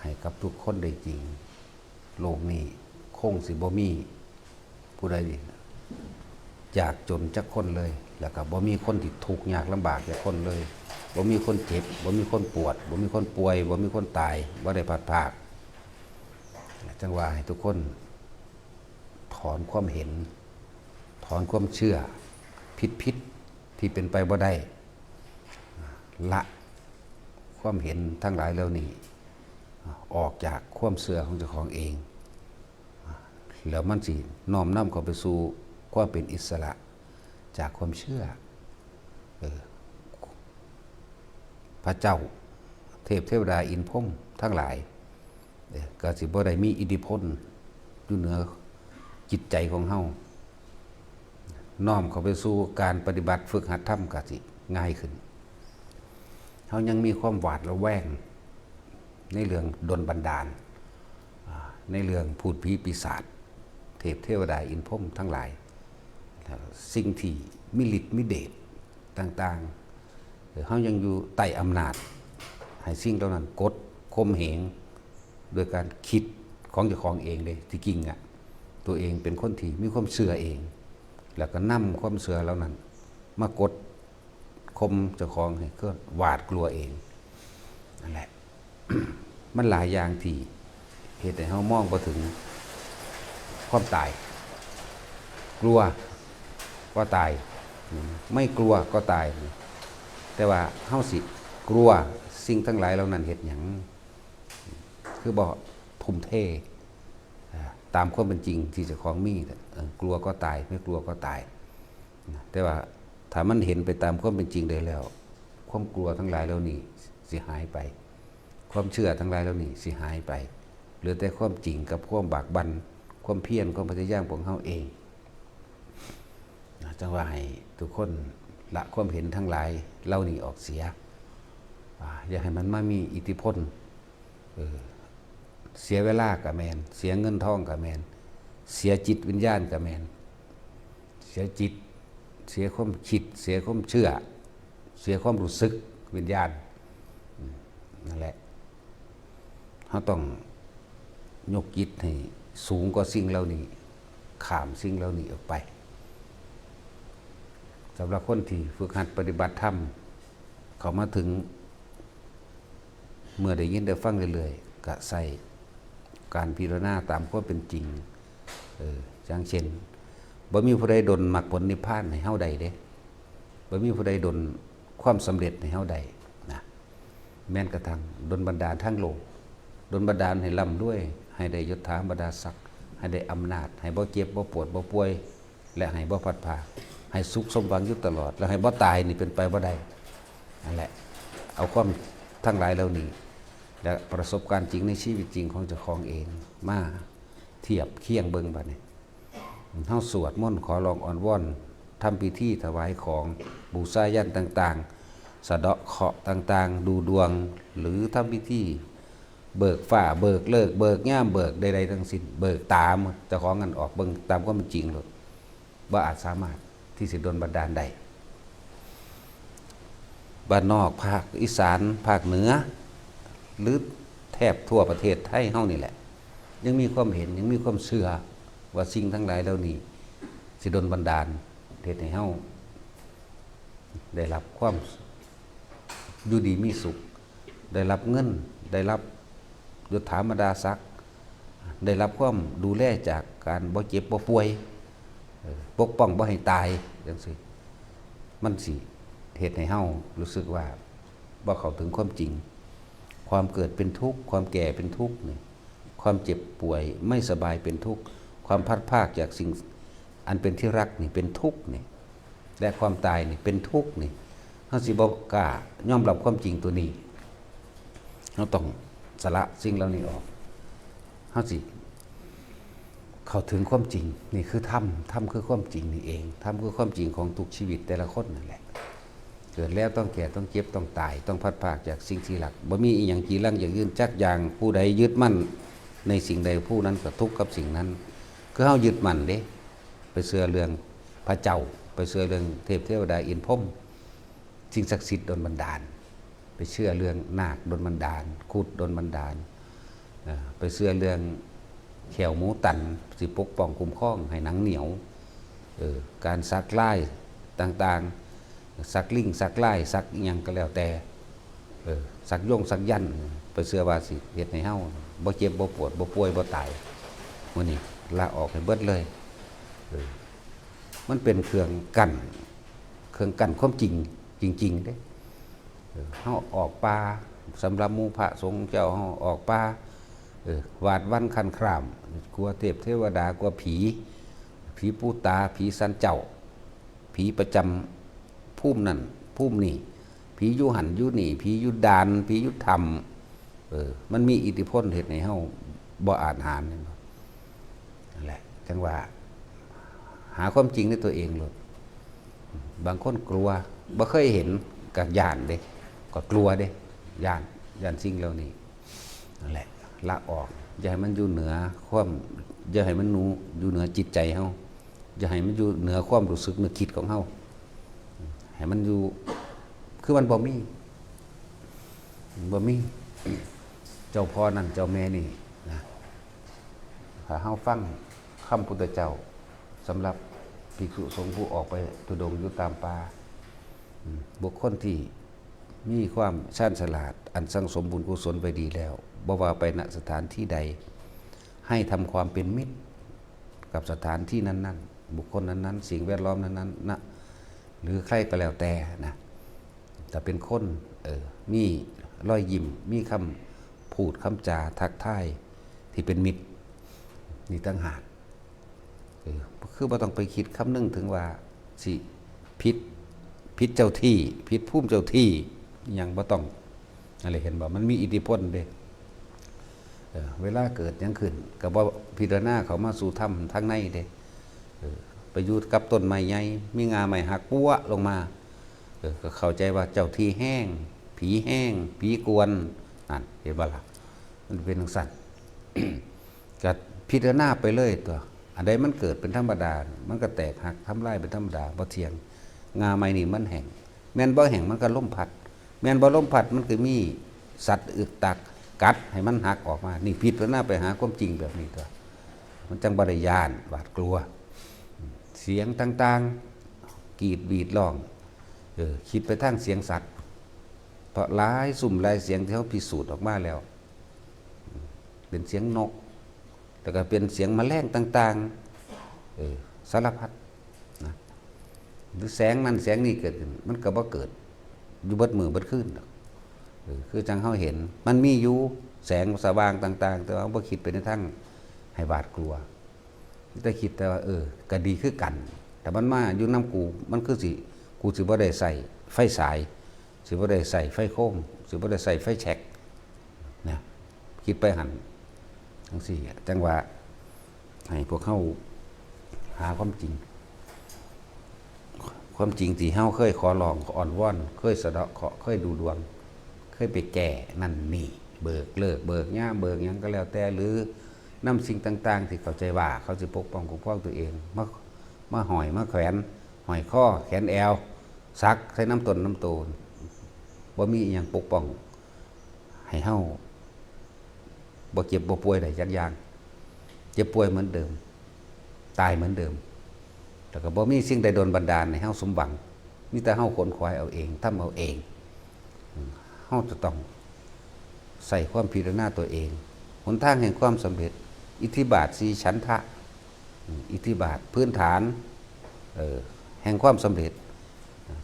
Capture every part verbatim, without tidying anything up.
ให้กับทุกคนได้จริง โลกนี้คงสิบ่มีผู้ใดยากจนจักคนเลย แล้วก็บ่มีคนที่ทุกข์ยากลำบากจักคนเลย บ่มีคนเจ็บ บ่มีคนปวด บ่มีคนป่วย บ่มีคนตาย บ่ได้พลัดพราก จั่งว่าให้ทุกคนถอนความเห็น ถอนความเชื่อผิดๆ ที่เป็นไปบ่ได้ ละความเห็นทั้งหลายเหล่านี้ ออกจากความเชื่อของเจ้าของเอง แล้วมันสิน้อมนำเข้าไปสู่ความเป็นอิสระจากความเชื่อ เออ พระเจ้า เทพเทวดาอินทร์พรหมทั้งหลาย เออ ก็สิบ่ได้มีอิทธิพลอยู่เหนือจิตใจของเฮา น้อมเข้าไปสู่การปฏิบัติฝึกหัดธรรมก็สิง่ายขึ้น เฮายังมีความหวาดระแวง ในเรื่องดลบันดาล อ่า ในเรื่องพูดผีปีศาจ เทพเทวดาอินทร์พรหมทั้งหลาย แล้วสิ่งที่มีฤทธิ์มีเดชต่างๆ เออ เฮายังอยู่ใต้อำนาจ ให้สิ่งเหล่านั้นกดข่มเหง โดยการคิดของเจ้าของเองเด้ ที่จริงอะ ตัวเองเป็นคนที่มีความเชื่อเอง แล้วก็นำความเชื่อเหล่านั้น มากดข่มเจ้าของให้เกิดหวาดกลัวเอง นั่นแหละ มันหลายอย่างที่เฮ็ดให้เฮามองบ่ถึงความตาย กลัวก็ตาย ไม่กลัวก็ตาย แต่ว่าเฮาสิกลัวสิ่งทั้งหลายเหล่านั้นเฮ็ดหยัง คือบ่ทุ่มเท อ่า ตามความเป็นจริงที่เจ้าของมีน่ะ เออ กลัวก็ตาย ไม่กลัวก็ตาย นะ แต่ว่าถ้ามันเห็นไปตามความเป็นจริงได้แล้ว ความกลัวทั้งหลายเหล่านี้สิหายไป ความเชื่อทั้งหลายเหล่านี้สิหายไป เหลือแต่ความจริงกับความบากบั่น ความเพียร ความพยายามของเฮาเอง นะ จั่งว่าให้ทุกคนละความเห็นทั้งหลายเหล่านี้ออกเสีย อ่า อย่าให้มันมามีอิทธิพล เออ เสียเวลาก็แม่น เสียเงินทองก็แม่น เสียจิตวิญญาณก็แม่น เสียจิต เสียความคิด เสียความเชื่อ เสียความรู้สึกวิญญาณ อืม นั่นแหละ เฮาต้องยกจิตให้สูงกว่าสิ่งเหล่านี้ ข้ามสิ่งเหล่านี้ออกไป สำหรับคนที่ฝึกหัดปฏิบัติธรรม เข้ามาถึง เมื่อได้ยินได้ฟังเรื่อยๆ ก็ใส่การพิจารณาตามความเป็นจริง เออ อย่างเช่น บ่มีผู้ใดดลมรรคผลนิพพานให้เฮาได้เด้ บ่มีผู้ใดดลความสำเร็จให้เฮาได้นะ แม้นกระทั่งดลบันดาลทางโลก ดลบันดาลให้ร่ำรวย ให้ได้ยศถาบรรดาศักดิ์ ให้ได้อำนาจ ให้บ่เจ็บ บ่ปวด บ่ป่วย และให้บ่พลัดพราก ให้สุขสมหวังอยู่ตลอด และให้บ่ตายนี่เป็นไปบ่ได้ นั่นแหละ เอาความทั้งหลายเหล่านี้ และประสบการณ์จริงในชีวิตจริงของเจ้าของเอง มาเทียบเคียงเบิ่งบัดนี้ เฮาสวดมนต์ขอร้องอ้อนวอน ทำพิธีถวายของ บูชายัญต่างๆ สะเดาะเคราะห์ต่างๆ ดูดวง หรือทำพิธี เบิกฟ้า เบิกฤกษ์ เบิกยาม เบิกใดๆทั้งสิ้น เบิกตามเจ้าของนั่นออก เบิ่งตามความเป็นจริงโลด บ่อาจสามารถที่สิดลบันดาลได้ บ้านนอก ภาคอีสาน ภาคเหนือ หรือแทบทั่วประเทศไทยเฮานี่แหละ ยังมีความเห็น ยังมีความเชื่อว่าสิ่งทั้งหลายเหล่านี้สิดลบันดาล เฮ็ดให้เฮาได้รับความอยู่ดีมีสุข ได้รับเงิน ได้รับยศถาบรรดาศักดิ์ ได้รับความดูแลจากการบ่เจ็บบ่ป่วย เอ่อ ปกป้องบ่ให้ตายจั่งซี้ มันสิเฮ็ดให้เฮารู้สึกว่าบ่เข้าถึงความจริง ความเกิดเป็นทุกข์ ความแก่เป็นทุกข์นี่ ความเจ็บป่วยไม่สบายเป็นทุกข์ ความพลัดพรากจากสิ่งอันเป็นที่รักนี่เป็นทุกข์นี่ และความตายนี่เป็นทุกข์นี่ เฮาสิบ่กล้ายอมรับความจริงตัวนี้ เฮาต้องสละสิ่งเหล่านี้ออก เฮาสิเข้าถึงความจริง นี่คือธรรม ธรรมคือความจริงนี่เอง ธรรมคือความจริงของทุกชีวิตแต่ละคนนั่นแหละ เกิดแล้วต้องแก่ ต้องเจ็บ ต้องตาย ต้องพลัดพรากจากสิ่งที่รัก บ่มีอีหยังจีรังยั่งยืนจักอย่าง ผู้ใดยึดมั่นในสิ่งใด ผู้นั้นก็ทุกข์กับสิ่งนั้น คือเฮายึดมั่นเด้ ไปเชื่อเรื่องพระเจ้า ไปเชื่อเรื่องเทพเทวดาอินทร์พรหม สิ่งศักดิ์สิทธิ์ดลบันดาล ไปเชื่อเรื่องนาคดลบันดาล ครุฑดลบันดาล อ่า ไปเชื่อเรื่องแข้วหมูตัน สิปกป้องคุ้มครองให้หนังเหนียว เออ การสักลายต่างๆ สักลิง สักลาย สักอิหยังก็แล้วแต่ เออ สักยงสักยันต์ ไปเชื่อว่าสิเฮ็ดให้เฮาบ่เจ็บบ่ปวด บ่ป่วยบ่ตาย มื้อนี้ละออกให้เบิดเลย เออ มันเป็นเครื่องกั้น เครื่องกั้นความจริง จริงๆ เด้ เออ เฮาออกป่า สำหรับหมู่พระสงฆ์เจ้า เฮาออกป่า เออ หวาดหวั่นครั่นคราม กลัวเทพเทวดา กลัวผี ผีปู่ตา ผีศาลเจ้า ผีประจำภูมินั่น ภูมินี่ ผีอยู่หั่นอยู่นี่ ผีอยู่ด่าน ผีอยู่ถ้ำ เออ มันมีอิทธิพลเฮ็ดให้เฮาบ่อาจหาญ นั่นแหละ จั่งว่า หาความจริงในตัวเองโลด บางคนกลัว บ่เคยเห็น ก็ย้านเด้ ก็กลัวเด้ ย้าน ย้านสิ่งเหล่านี้ นั่นแหละ ละออก อย่าให้มันอยู่เหนือความ อย่าให้มันหนู อยู่เหนือจิตใจเฮา อย่าให้มันอยู่เหนือความรู้สึกนึกคิดของเฮา ให้มันอยู่ คือมันบ่มี มันบ่มี เจ้าพ่อนั่นเจ้าแม่นี่นะ ถ้าเฮาฟังคำพุทธเจ้า สำหรับภิกษุสงฆ์ผู้ออกไปธุดงค์อยู่ตามป่า อืม บุคคลที่มีความชาญฉลาด อันสั่งสมบุญกุศลไว้ดีแล้ว บ่ว่าไป ณ สถานที่ใด ให้ทำความเป็นมิตรกับสถานที่นั้นๆ บุคคลนั้นๆ สิ่งแวดล้อมนั้นๆ นะ หรือใครก็แล้วแต่นะ แต่เป็นคน เออ มีรอยยิ้ม มีคำพูดคำจาทักทายที่เป็นมิตร นี่ต่างหาก เออ คือบ่ต้องไปคิดคำนึงถึงว่าสิผิด ผิดเจ้าที่ ผิดภูมิเจ้าที่ หยังบ่ต้อง นั่นแหละ เห็นบ่ มันมีอิทธิพลเด้ เออ เวลาเกิดหยังขึ้น ก็บ่พิจารณาเข้ามาสู่ธรรมทางในเด้ เออ ไปอยู่กับต้นไม้ใหญ่ มีง่าไม้หักปั๊วะลงมา เออ ก็เข้าใจว่าเจ้าที่แฮง ผีแฮง ผีกวน นั่น เห็นบ่ล่ะ มันเป็นจั่งซั้น ก็พิจารณาไปเลยตั๊ว อันใดมันเกิดเป็นธรรมดา มันก็แตกหักทำลายเป็นธรรมดา บ่เที่ยง ง่าไม้นี่มันแห้ง แม่นบ่แห้งมันก็ลมพัด แม่นบ่ลมพัดมันก็มีสัตว์อึกตักกัดให้มันหักออกมา นี่พิจารณาไปหาความจริงแบบนี้ตั๊ว มันจั่งบ่ได้ย้านหวาดกลัว เสียงต่างๆ กรีดหวีดร้อง เออ คิดไปทางเสียงสัตว์ เพราะหลายซุมหลายเสียงที่เฮาพิสูจน์ออกมาแล้ว เป็นเสียงนก แล้วก็เป็นเสียงแมลงต่างๆ เออ สารพัดนะ หรือแสงนั่นแสงนี่เกิดขึ้น มันก็บ่เกิดอยู่เบิดมื้อเบิดคืนดอก เออ คือจั่งเฮาเห็น มันมีอยู่แสงสว่างต่างๆ แต่ว่าบ่คิดไปในทางให้หวาดกลัว แต่คิดแต่ว่า เออ ก็ดีคือกัน แต่มันมาอยู่นำกู มันคือสิ กูสิบ่ได้ใช้ไฟฉาย สิบ่ได้ใช้ไฟโคม สิบ่ได้ใช้ไฟแช็ก นะ คิดไปหั่น จั่งซี้อะ จั่งว่า ให้พวกเฮาหาความจริง ความจริงที่เฮาเคยขอร้อง อ้อนวอน เคยสะเดาะเคราะห์ เคยดูดวง เคยไปแก้นั่นนี่ เบิกฤกษ์ เบิกยาม เบิกหยังก็แล้วแต่ หรือนำสิ่งต่างๆ ที่เข้าใจว่าเขาสิปกป้องคุ้มครองตัวเอง มา มาห้อย มาแขวน ห้อยคอ แขนแอว สักใส่นำตนนำโต บ่มีอิหยังปกป้อง ให้เฮาบ่เจ็บบ่ป่วยได้จักอย่าง เจ็บป่วยเหมือนเดิม ตายเหมือนเดิม แล้วก็บ่มีสิ่งใดดลบันดาลให้เฮาสมหวัง มีแต่เฮาขนขวายเอาเอง ทำเอาเอง เฮาจะต้องใช้ความพิจารณาตัวเอง หนทางแห่งความสำเร็จ อิทธิบาทสี่ ฉันทะ อิทธิบาทพื้นฐาน เอ่อ แห่งความสำเร็จ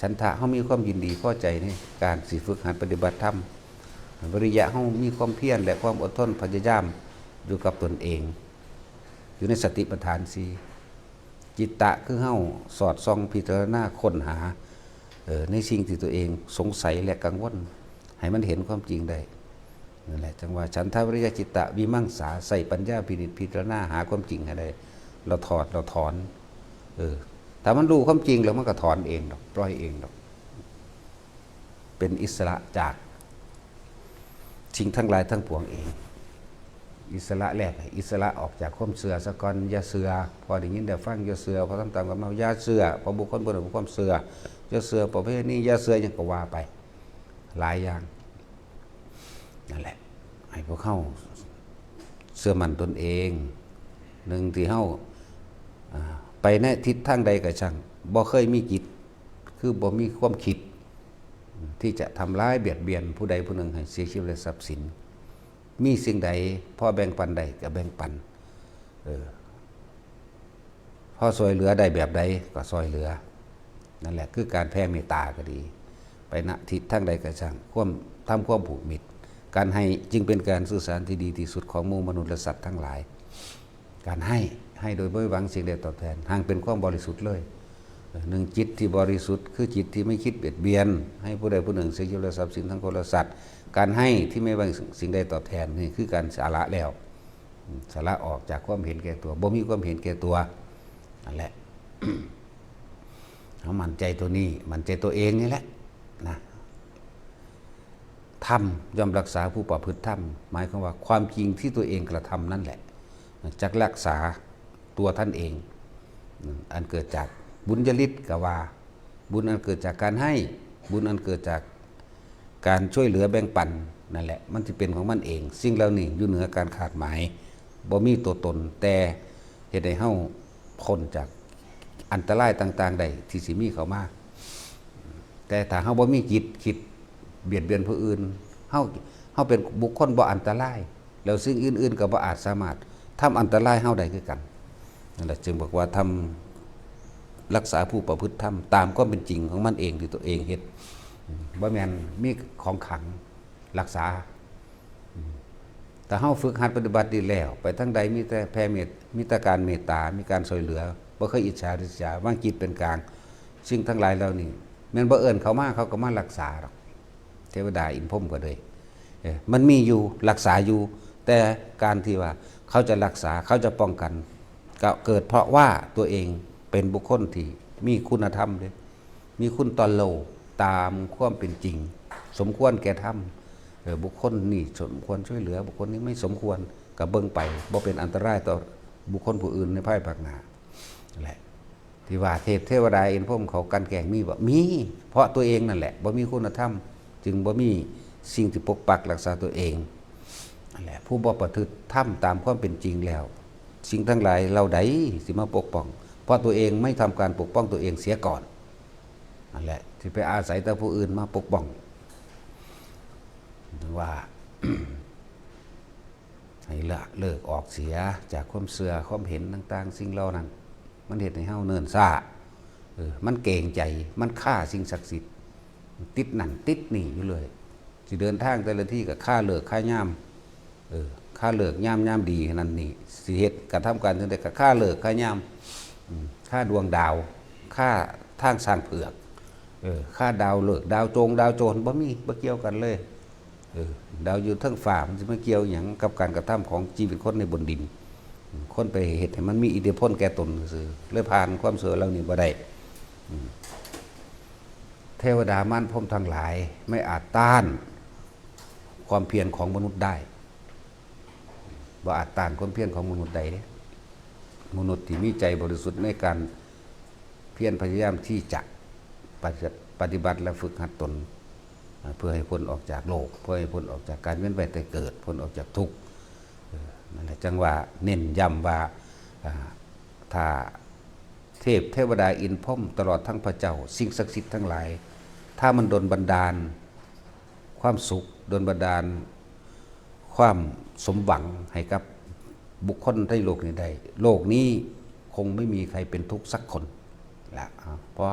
ฉันทะ เฮามีความยินดีพอใจในการสิฝึกหัดปฏิบัติธรรม วิริยะ เฮามีความเพียรและความอดทนพยายามอยู่กับตนเอง อยู่ในสติปัฏฐานสี่ จิตตะ คือเฮาสอดส่องพิจารณาค้นหา เอ่อ ในสิ่งที่ตัวเองสงสัยและกังวล ให้มันเห็นความจริงได้ นั่นแหละ จั่งว่า ฉันทะวิริยะจิตตะวิมังสา ใช้ปัญญาพินิจพิจารณาหาความจริงให้ได้ แล้วถอด แล้วถอน เออ ถ้ามันรู้ความจริงแล้วมันก็ถอนเองดอก ปล่อยเองดอก เป็นอิสระจากสิ่งทั้งหลายทั้งปวงเอง อิสระแรก อิสระออกจากความเชื่อซะก่อน อย่าเชื่อ พอได้ยินได้ฟังอย่าเชื่อ พอทำตามกันมาอย่าเชื่อ พอบุคคลผู้ใดมีความเชื่อ อย่าเชื่อประเภทนี้ อย่าเชื่อหยังก็ว่าไป หลายอย่าง นั่นแหละ ให้พวกเฮา ชื่อมั่นตนเอง หนึ่งที่เฮา อ่า ไปในทิศทางใดก็ช่าง บ่เคยมีจิต คือบ่มีความคิด ที่จะทำร้ายเบียดเบียนผู้ใดผู้หนึ่งให้เสียชีวิตและทรัพย์สิน มีสิ่งใดพอแบ่งปันได้ก็แบ่งปัน เออ พอช่วยเหลือได้แบบใดก็ช่วยเหลือ นั่นแหละคือการแผ่เมตตาก็ดี ไปณทิศทางใดก็ช่าง ความ ทำความผูกมิตร การให้จึงเป็นการสื่อสารที่ดีที่สุดของหมู่มนุษย์และสัตว์ทั้งหลาย การให้ ให้โดยบ่หวังสิ่งใดตอบแทน หากเป็นความบริสุทธิ์เลย เออ หนึ่งจิตที่บริสุทธิ์ คือจิตที่ไม่คิดเบียดเบียน ให้ผู้ใดผู้หนึ่งเสียชีวิตและทรัพย์สินทั้งคนและสัตว์ การให้ที่ไม่หวังสิ่งใดตอบแทน นี่คือการสละแล้ว อืม สละออกจากความเห็นแก่ตัว บ่มีความเห็นแก่ตัว นั่นแหละ เฮามั่นใจตัวนี้ มั่นใจตัวเองนี่แหละ นะ ธรรมย่อมรักษาผู้ประพฤติธรรม หมายความว่าความจริงที่ตัวเองกระทำนั่นแหละ จักรักษาตัวท่านเอง อืม อันเกิดจากบุญญาฤทธิ์ก็ว่า บุญอันเกิดจากการให้ บุญอันเกิดจากการช่วยเหลือแบ่งปัน นั่นแหละ มันสิเป็นของมันเอง สิ่งเหล่านี้อยู่เหนือการคาดหมาย บ่มีตัวตน แต่เฮ็ดให้เฮาพ้นจากอันตรายต่างๆได้ที่สิมีเข้ามา แต่ถ้าเฮาบ่มีจิตคิดเบียดเบียนผู้อื่น เฮา เฮาเป็นบุคคลบ่อันตราย แล้วสิ่งอื่นๆก็บ่อาจสามารถทำอันตรายเฮาได้คือกัน นั่นแหละจึงบอกว่าธรรมรักษาผู้ประพฤติธรรมตามความเป็นจริงของมันเองที่ตัวเองเฮ็ด บ่แม่นมีของขลังรักษา ถ้าเฮาฝึกหัดปฏิบัติดีแล้ว ไปทางใดมีแต่แผ่เมต มีแต่การเมตตา มีการช่วยเหลือ บ่เคยอิจฉาริษยา วางจิตเป็นกลาง สิ่งทั้งหลายเหล่านี้ แม่นบ่เอิ้นเขามา เขาก็มารักษาดอก เทวดาอินทร์พรหมก็เลย เออ มันมีอยู่ รักษาอยู่ แต่การที่ว่าเขาจะรักษา เขาจะป้องกัน ก็เกิดเพราะว่าตัวเองเป็นบุคคลที่มีคุณธรรมเด้ มีคุณต่อโลกตามความเป็นจริง สมควรแก่ธรรม เออ บุคคลนี้สมควรช่วยเหลือ บุคคลนี้ไม่สมควร ก็เบิ่งไป บ่เป็นอันตรายต่อบุคคลผู้อื่นในภายภาคหน้า นั่นแหละ ที่ว่าเทพเทวดาอินทร์พรหมเขากลั่นแกล้งมีบ่ มี เพราะตัวเองนั่นแหละ บ่มีคุณธรรม จึงบ่มีสิ่งที่ปกปักรักษาตัวเอง นั่นแหละ ผู้บ่ประพฤติธรรมตามความเป็นจริงแล้ว สิ่งทั้งหลายเหล่าใดสิมาปกป้อง เพราะตัวเองไม่ทำการปกป้องตัวเองเสียก่อน นั่นแหละ ที่ไปอาศัยแต่ผู้อื่นมาปกป้อง ถึงว่า ให้ละเลิกออกเสียจากความเชื่อความเห็นต่างๆ สิ่งเหล่านั้น มันเฮ็ดให้เฮาเนิ่นช้า เออ มันเกรงใจ มันคาสิ่งศักดิ์สิทธิ์ ติดนั่นติดนี่อยู่เลย สิเดินทางแต่ละที่ก็คาฤกษ์คายาม เออ คาฤกษ์ยาม ยามดีนั่นนี่ สิเฮ็ดกระทำการจั่งใดก็คาฤกษ์คายาม อืม คาดวงดาว คาทางช้างเผือก เออ คาดาวฤกษ์ ดาวโจง ดาวโจร บ่มี บ่เกี่ยวกันเลย เออ ดาวอยู่เทิงฟ้า มันสิมาเกี่ยวหยังกับการกระทำของชีวิตคนในบนดิน คนไปเฮ็ดให้มันมีอิทธิพลแก่ตนซื่อๆ เลยผ่านความเชื่อเหล่านี้บ่ได้ อืม เทวดามารพรหมทั้งหลายไม่อาจต้านความเพียรของมนุษย์ได้ บ่อาจต้านความเพียรของมนุษย์ได้เด้ มนุษย์ที่มีใจบริสุทธิ์ในการเพียรพยายามที่จะปฏิ- ปฏิบัติและฝึกหัดตน อ่า เพื่อให้พ้นออกจากโลก เพื่อให้พ้นออกจากการเวียนว่ายตายเกิด พ้นออกจากทุกข์ เออ นั่นแหละ จั่งว่าเน้นย้ำว่า อ่า ถ้าเทพเทวดาอินทร์พรหมตลอดทั้งพระเจ้า สิ่งศักดิ์สิทธิ์ทั้งหลาย ถ้ามันดลบันดาลความสุข ดลบันดาลความสมหวังให้กับบุคคลในโลกนี้ได้ โลกนี้คงไม่มีใครเป็นทุกข์สักคนละ อ่า เพราะ